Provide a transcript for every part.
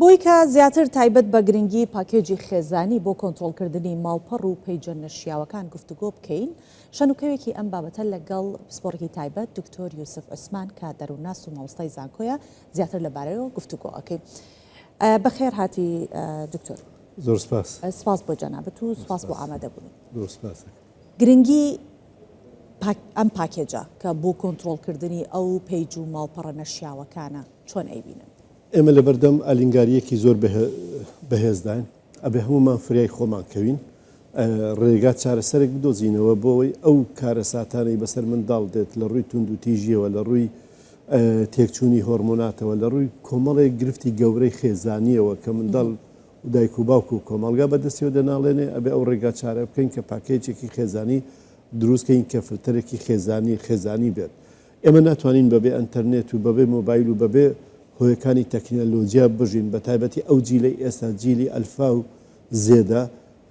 بۆی کە زیاتر تایبەت بە گرنگی پاکێجی خێزانی بۆ کۆنترۆڵکردنی ماڵپەڕ و پەیجە نەشیاوەکان گفتوگۆ بکەین، شەنوکەوێکی ئەم بابەتە لەگەڵ پسپۆڕێکی تایبەت دکتۆر یوسف عوسمان کە دەروونناس و مامۆستای زانکۆیە زیاتر لەبارەیەوە گفتوگۆ ئەکەین. بەخێر هاتی دکتۆر. زۆر سپاس. سپاس بۆ جەنابت و سپاس بۆ ئامادەبوونت. زۆر سپاس. گرنگی ئەم پاکێجە کە بۆ کۆنترۆڵکردنی ئەو پەیج و ماڵپەڕە نەشیاوەکانە چۆن ئەیبینن؟ ئێمە لەبەردەم ئالینگارییەکی زۆر بەهێزداین، ئەبێ هەموومان فریای خۆمان کەوین، ڕێگا چارەسەرێک بدۆزینەوە بۆ ئەوەی ئەو کارەساتانەی بەسەر منداڵ دێت لە ڕووی توندوتیژییەوە، لە ڕووی تێکچوونی هۆرمۆناتەوە، لە ڕووی کۆمەڵێک گرفتی گەورەی خێزانییەوە کە منداڵ و دایک و باوک و کۆمەڵگا بەدەستیەوە دەناڵێنێ، ئەبێ ئەو ڕێگا چارە بکەین کە پاکێجێکی خێزانی دروست کەین کە فلتەرێکی خێزانی خێزانی بێت. ئێمە ناتوانین بەبێ ئەنتەرنێت و بەبێ مۆبایل و بەبێ هۆیەکانی تەکنەلۆجیا بژین، بەتایبەتی ئەو جیلەی ئێستا جیلی ئەلفا و زێدە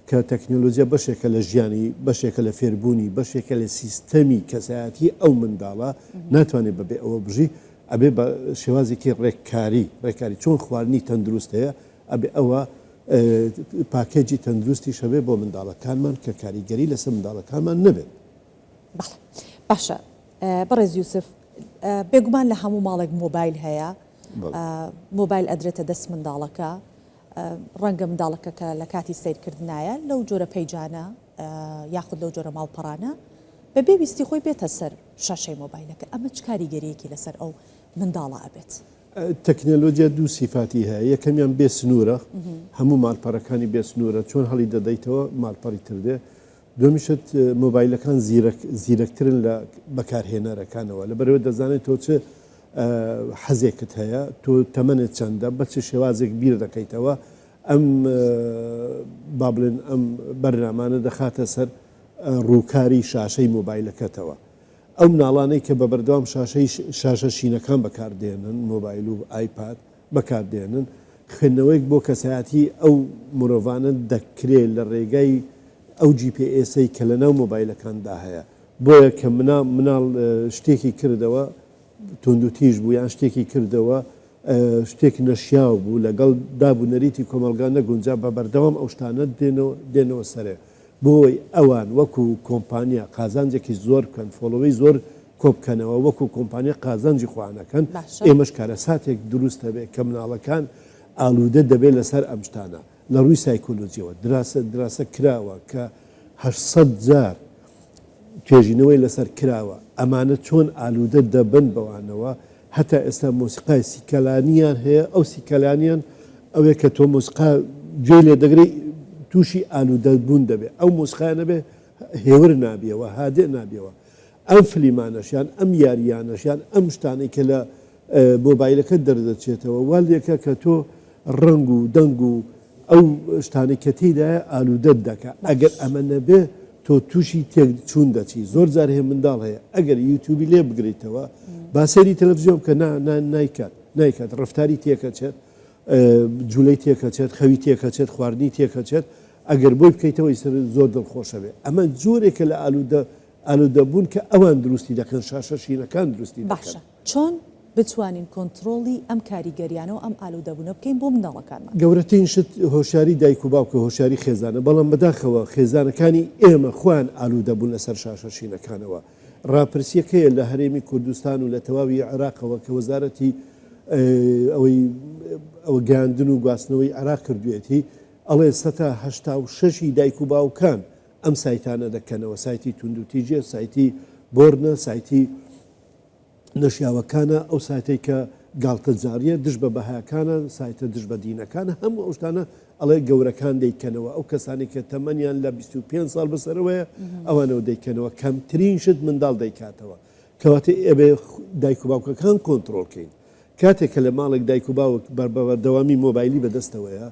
کە تەکنەلۆجیا بەشێکە لە ژیانی، بەشێکە لە فێربوونی، بەشێکە لە سیستەمی کەسایەتی ئەو منداڵە، ناتوانێت بەبێ ئەوە بژی، ئەبێ بە شێوازێکی ڕێککاری، ڕێککاری چۆن خواردنی تەندروست هەیە، ئەبێ ئەوە پاکێجی تەندروستیش هەبێ بۆ منداڵەکانمان کە کاریگەری لەسەر منداڵەکانمان نەبێت. بەڵێ باشە بەڕێز یوسف بێگومان لە هەموو ماڵێک مۆبایل هەیە مۆبایل ئەدرێتە دەست منداڵەکە ڕەنگە منداڵەکە کە لە کاتی سیرکردنایە لەو جۆرە پەیجانە یاخود لەو جۆرە ماڵپەڕانە بەبێ ویستی خۆی بێتە سەر شاشەی مۆبایلەکە ئەمە چ کاریگەریەکی لەسەر ئەو منداڵە ئەبێت؟ تەکنەلۆجیا دوو سیفاتی هەیە یەکەمیان بێ سنوورە هەموو ماڵپەڕەکانی بێ سنوورە چۆن هەڵی دەدەیتەوە ماڵپەڕی تر دێ دووەمیش شت مۆبایلەکان زیرەک زیرەکترن لە بەکارهێنەرەکانەوە لەبەرئەوەی دەزانێت تۆ چ حەزێکت هەیە تۆ تەمەنت چەندە بە چ شێوازێک بیر دەکەیتەوە ئەم با بڵێن ئەم بەرنامانە دەخاتە سەر ڕووکاری شاشەی مۆبایلەکەتەوە ئەو مناڵانەی کە بە بەردەوام شاشەی شاشە شینەکان بەکاردێنن مۆبایل و ئایپاد بەکاردێنن، خوێندنەوەیەک بۆ کەسایەتی ئەو مرۆڤانە دەکرێ لە رێگای ئەو جی پی ئێسەی کە لە ناو مۆبایلەکاندا هەیە. بۆیە کە مناڵ شتێکی کردەوە توندوتیژ بوو یان شتێکی کردەوە شتێک نەشیاو بوو لەگەڵ داب و نەریتی کۆمەڵگا نەگونجا بە بەردەوام ئەو شتانە دێنەوە سەرێ. بۆی ئەوان وەکو کۆمپانیا قازانجێکی زۆر بکەن followی زۆر کۆبکەنەوە وەکو کۆمپانیا قازانجی خۆیان ئەکەن باشە. ئێمەش کارەساتێک دروست ئەبێ کە مناڵەکان ئالودە دەبێ لەسەر ئەم شتانە لە ڕووی سایکۆلۆجیەوە دراسە دراسە کراوە کە 800 جار توێژینەوەی لەسەر کراوە ئەمانە چۆن ئالودە دەبن بەوانەوە هەتا ئێستا مۆسیقای سیکەلانیان هەیە، ئەو سیکەلانیان ئەوەیە کە تۆ مۆسیقا گوێی لێ دەگری تووشی ئالوودە بوون دەبێ، ئەو مۆسیقایە نەبێ هێور نابیەوە، هادئ نابیەوە. ئەم فلیمانەش یان ئەم یارییانەش یان ئەم شتانەی کە لە مۆبایلەکەت دەردەچێتەوە وا لێکە کە تۆ ڕەنگ و دەنگ و ئەو شتانەی کە تێیدایە ئالوودەت دەکا. ئەگەر ئەمە نەبێ تۆ تووشی تێک چوون دەچی. زۆر جار هەیە منداڵ هەیە ئەگەر یوتیوبی لێ بگریتەوە با سەیری تەلەفزیۆن بکە نا نا نایکات نایکات ڕەفتاری تێکەچێت جولەی تێکەچێت خەوی تێکەچێت خواردنی تێکەچێت ئەگەر بۆی بکەیتەوە ئیتر زۆر دڵخۆشە بێ ئەمە جۆرێکە لە ئالوودە ئالوودە بوون کە ئەوان دروستی دەکەن شاشە شینەکان دروستی دەکەن. باشە چۆن بتوانین کۆنتڕۆڵی ئەم کاریگەریانە و ئەم ئالوودەبوونە بکەین بۆ منداڵەکانمان؟ گەورەترین شت هۆشیاری دایک و باوکە، هۆشیاری خێزانە، بەڵام بەداخەوە خێزانەکانی ئێمە خۆیان ئالوودە بوون لەسەر شاشە شینەکانەوە. ڕاپرسییەک هەیە لە هەرێمی کوردستان و لە تەواوی عێراقەوە کە وەزارەتی ئەوەی ئەوە گەیاندن و گواستنەوەی عێراق کردوویەتی، ئەڵێ سەتا 86 ی دایک و باوکان ئەم سایتانە دەکەنەوە، سایتی توندوتیژیە، سایتی بۆرنە، سایتی نەشیاوەکانە، ئەو سایتەی کە گاڵتەجاڕیە، دژ بە بەهاکانە، سایتە دژ بە دینەکانە، هەموو ئەو شتانە ئەڵێ گەورەکان دەیکەنەوە، ئەو کەسانەی کە تەمەنیان لە 25 ساڵ بەسەرەوەیە ئەوانەوە دەیکەنەوە، کەمترین شت منداڵ دەیکاتەوە. کەواتە ئەبێ دایک و باوکەکان کۆنتڕۆڵ کەین. کاتێک کە لە ماڵێک دایک و باوک بە بەردەوامی مۆبایلی بەدەستەوەیە،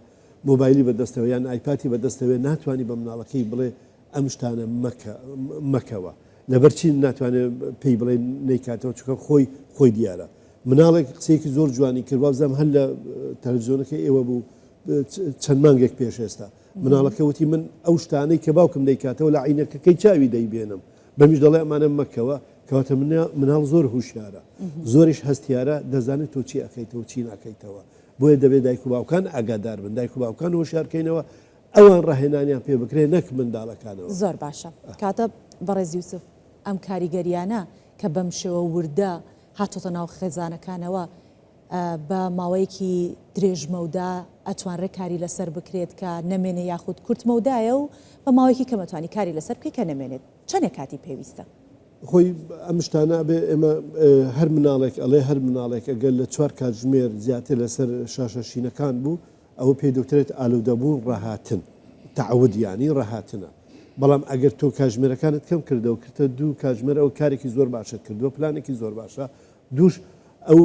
مۆبایلی بەدەستەوە یان ئایپاتی بەدەستەوەیە ناتوانی بە مناڵەکەی بڵێ ئەم شتانە مەکە مەکەوە لەبەر چی ناتوانێ پێی بڵێ نەیکاتەوە چونکە خۆی خۆی دیارە مناڵێک قسەیەکی زۆر جوانی کرد وابزانم هەر لە تەلەفزیۆنەکەی ئێوە بوو چەند مانگێک پێش ئێستا مناڵەکە وتی من ئەو شتانەی کە باوکم دەیکاتەوە لە عینەکەکەی چاوی دەیبێنم بەمیش دەڵێ ئەمانە مەکەوە کەواتە مناڵ زۆر هوشیارە زۆریش هەستیارە دەزانێت تۆ چی ئەکەیتەوە چی ناکەیتەوە. بۆیە دەبێت دایک و باوکان ئاگادار بن، دایک و باوکان هۆشیار کەینەوە، ئەوان ڕاهێنانیان پێ بکرێت نەک منداڵەکانەوە. زۆر باشە کاتە بەڕێز یوسف ئەم کاریگەریانە کە بەم شێوە وردە هاتۆتە ناو خێزانەکانەوە بە ماوەیەکی درێژ مەودا ئەتوانرێ کاری لەسەر بکرێت کە نەمێنێ یاخود کورت مەودایە و بە ماوەیەکی کەم ئەتوانی کاری لەسەر بکەی کە نەمێنێت چەنێک کاتی پێویستە؟ خۆی ئەم شتانە ئەبێ ئێمە هەر مناڵێک ئەڵێ هەر مناڵێک ئەگەر لە چوار کاتژمێر زیاتر لەسەر شاشە شینەکان بوو ئەوە پێی دەوترێت ئالوودەبوون ڕاهاتن تعود یانی ڕاهاتنە بەڵام ئەگەر تۆ کاتژمێرەکانت کەم کردەوە کردە دوو کاتژمێر ئەوە کارێکی زۆر باشت کردووە پلانێکی زۆر باشە دووش ئەو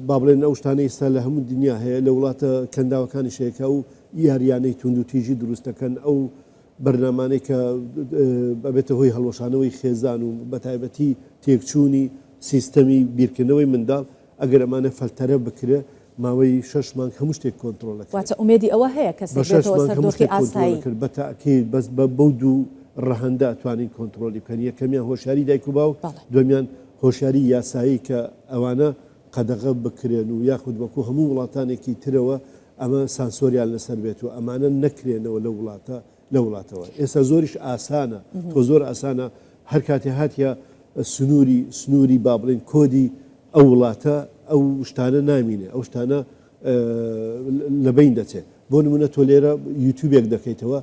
با بڵێن ئەو شتانەی ئێستا لە هەموو دنیا هەیە لە وڵاتە کەنداوەکانیش هەیە کە ئەو یاریانەی توندوتیژی دروست دەکەن ئەو بەرنامانەی کە ئەبێتە هۆی هەڵوەشانەوەی خێزان و بەتایبەتی تێکچوونی سیستەمی بیرکردنەوەی منداڵ ئەگەر ئەمانە فەلتەرە بکرێ ماوەی شەش مانگ هەموو شتێک کۆنترۆڵ ئەکرێت. واتە ئومێدی ئەوە هەیە کەسێک بە شەش بێتەوە مانگ سەر هەموو دۆخی شتێک کۆنترۆڵ ئاسایی. ئەکرێت بە تەئکید بەس بە بەو دوو ڕەهەندە ئەتوانین کۆنترۆڵی بکەن یەکەمیان هۆشیاری دایک و باوک بەڵێ. دووەمیان هۆشیاری یاسایی کە ئەوانە قەدەغە بکرێن و یاخود وەکو هەموو وڵاتانێکی ترەوە ئەمە سانسۆریان لەسەر بێت و ئەمانە نەکرێنەوە لەو وڵاتە لە وڵاتەوە ئێستا زۆریش ئاسانە تۆ زۆر ئاسانە هەر کاتێ هاتیە سنووری سنووری با بڵێین کۆدی ئەو وڵاتە ئەو شتانە نامینێ ئەو شتانە لە بین دەچێت بۆ نمونە تۆ لێرە یوتیوبێک دەکەیتەوە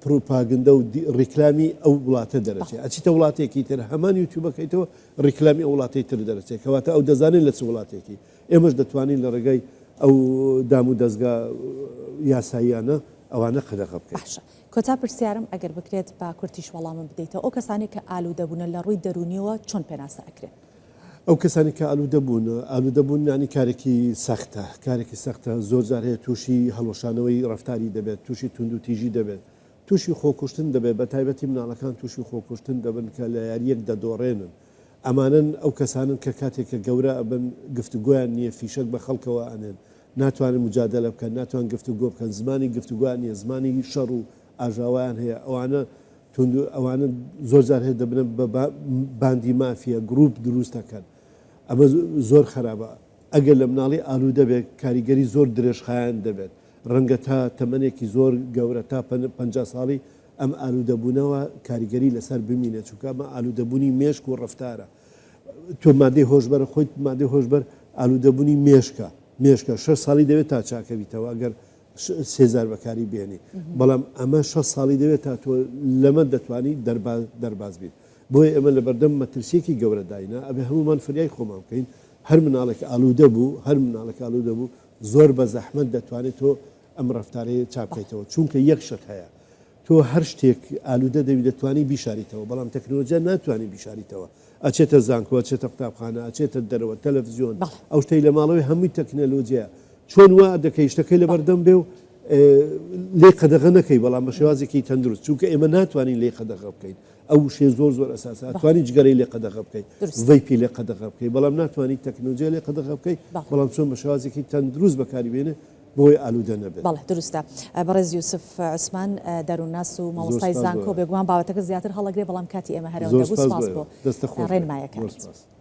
پروپاگندە و ڕیکلامی ئەو وڵاتە دەرەچێت ئەچیتە وڵاتێکی تر هەمان یوتیوبەکەیتەوە ڕیکلامی ئەو وڵاتی تر دەرەچێت کەواتە ئەو دەزانێت لە چ وڵاتێکی ئێمەش دەتوانین لە ڕێگای ئەو دام و دەزگا یاساییانە ئەوانە قەدەغە بکەین. باشە کۆتا پرسیارم ئەگەر بکرێت بە کورتیش وەڵامم بدەیتەوە ئەو کەسانەی کە ئالوودە بوونە لە ڕووی دەروونیەوە چۆن پێناسە ئەکرێن؟ ئەو کەسانەی کە ئالوودە بوون، ئالوودە بوون یانی کارێکی سەختە، کارێکی سەختە زۆر جار هەیە تووشی هەڵوەشانەوەی ڕەفتاری دەبێت، تووشی توندوتیژی دەبێت، تووشی خۆکوشتن دەبێت، بە تایبەتی مناڵەکان تووشی خۆکوشتن دەبن کە لە یارییەک دەدۆڕێنن. ئەمانەن ئەو کەسانەن کە کاتێک کە گەورە ئەبن گفتوگۆیان نییە فیشەک بە خەڵکەوە ئەنێن ناتوانن موجادەلە بکەن ناتوان گفتوگۆ بکەن زمانی گفتوگۆیان نییە زمانی شەڕ و ئاژاوەیان هەیە ئەوانە توند ئەوانە زۆر جار هەیە دەبنە بە باندی مافیا گروپ دروست دەکەن ئەمە زۆر خراپە ئەگەر لە مناڵی ئالوودە بێت کاریگەری زۆر درێژخایەن دەبێت ڕەنگە تا تەمەنێکی زۆر گەورە تا 50 ساڵی ئەم ئالوودەبوونەوە کاریگەری لەسەر بمینێت چونکە ئەمە ئالوودەبوونی مێشک و ڕەفتارە تۆ مادەی هۆشبەرە خۆیت مادەی هۆشبەر ئالوودەبوونی مێشکە مێشکە شەش ساڵی دەوێت تا چاکەبیتەوە ئەگەر سێزار بەکاری بێنی بەڵام ئەمە شە ساڵی دەوێت تا تۆ لەمە دەتوانی دەرباز بیت بۆیە ئێمە لە بەردەم مەترسیەکی گەورەداینە ئەبێ هەمومان فریای خۆمان بکەین هەر مناڵێک ئالوودە بوو هەر مناڵێک ئالوودە بوو زۆر بە زەحمەت دەتوانێت تۆ ئەم ڕەفتارەیە چاک بکەیتەوە چونکە یەک شت هەیە تۆ هەر شتێک ئالوودە دەبی دەتوانی بیشاریتەوە بەڵام تەکنۆلۆژیا ناتوانانی بیشاریتەوە ئەچێتە زانکۆ ئەچێتە قوتابخانە ئەچێتە دەرەوە تەلەفزیۆن ئەو شتەی لە ماڵەوەی هەمووی تەکنەلۆژیا چۆن وا دەکەی شتەکەی لەبەردەم بێ و لێ قەدەغە نەکەی بەڵام بە شێوازێکی تەندروست چونکە ئێمە ناتوانین لێ قەدەغە بکەین ئەو وشەیە زۆر زۆر ئەساسە ئەتوانی جگەرەی لێ قەدەغە بکەی vape ی لێ قەدەغە بکەی بەڵام ناتوانانی تەکنۆلۆژیا لێ قەدەغە بکەی بەڵام چۆن بە شێوازێکی تەندروست بەکاری بێنێ بۆی ئالوودە نەبێت. بەڵێ دروستە. بەڕێز یوسف عوسمان دەروونناس و مامۆستای زانکۆ بێگومان بابەتەکە زیاتر هەڵەگرێ بەڵام کاتی ئێمە هەر ئەوەندە بوو سپاس بۆ ڕێنمایەکانت.